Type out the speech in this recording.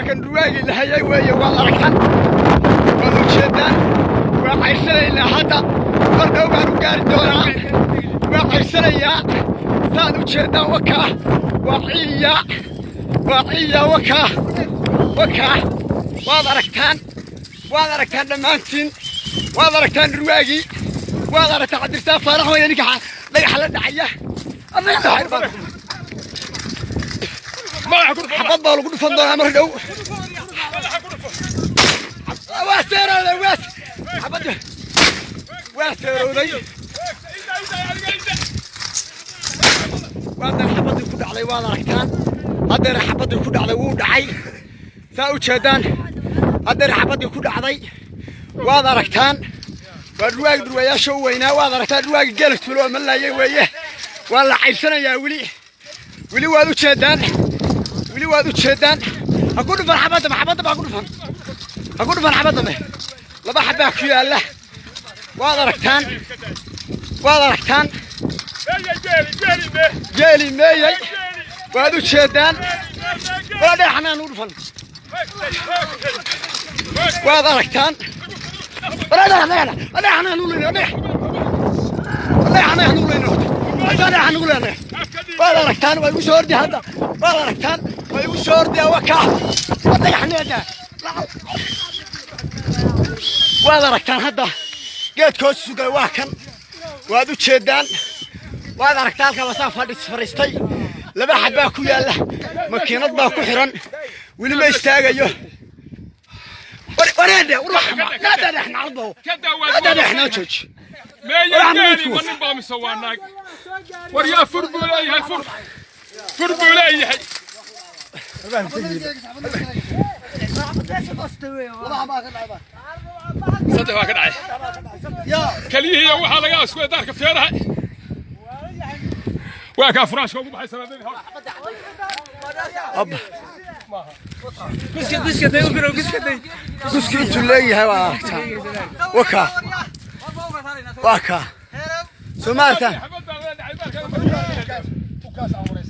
Waa kan dhurwaagii la hayay weeye. Waad aragtaan, waad u jeedaan. Waa cayrsanaynaa hadda, mar dhow baan u gaari doonaa. Waa cayrsanayaa, saad u jeedaan. Wakaa, waa ciiya, waa ciiya. Wakaa, wakaa, waad aragtaan, waad aragtaan dhammaantiin, waad aragtaan dhurwaagii, waad aragtaan. Cabdirisaaq Faarax weeye ninka dhagaxa la dhacaya. Xabad baa lagu dhufan doonaa mar dhow. Waa seerooday, waa xabad, waa seerooday. Waadna xabadii ku dhacday, waad aragtaan. Haddeera xabadii ku dhacday, wuu dhacay, saa u jeedaan. Haddeera xabadii ku dhacday, waad aragtaan. Waa dhurwaagi dhurwaayaasha u weynaa, waad aragtaan. Dhurwaagi geela tuulo oo malaayay weeye. Waa la caybsanayaa weli, weli waad u jeedaan, weli waad u jeedaan. Ha ku dhufan xabadda, xabadda baa ku dhufan, ha ku dhufan xabadda. Me laba xabbaa ku yaalla, waad aragtaan, waad aragtaan. Geeli meeyey, waad u jeedaan. Waa dhagaxnaan u dhufan, waad aragtaan. Waad aragtaan, waa igu soo ordi hadda, waad aragtaan, waa igu soo ordiya. Waa kaa, waa dhagaxneeda, waad aragtaan. Hadda geedka hoos sugay waa kan, waad u jeedaan, waad aragtaan. Halkaa wasaa fadhis fadhiistay, laba xabbaa ku yaalla, makiinad baa ku xiran, weli ma istaagayo. Wareedhe, nacadadhexnaa jooji. Meeyay geeli? Ma nin baa mise waa naag? War yaa, fur buu leeyahay, fur, fur buu leeyahay. Saddex baa ka dhacay keliyihiiyo waxaa laga askuay daarka feeraha. Waa kaa furaashka ugu baxay sanaadadii hore. Guski intuu leeyahay waad aragtaan. Wakaa, waa kaa, soo ma aragtaan?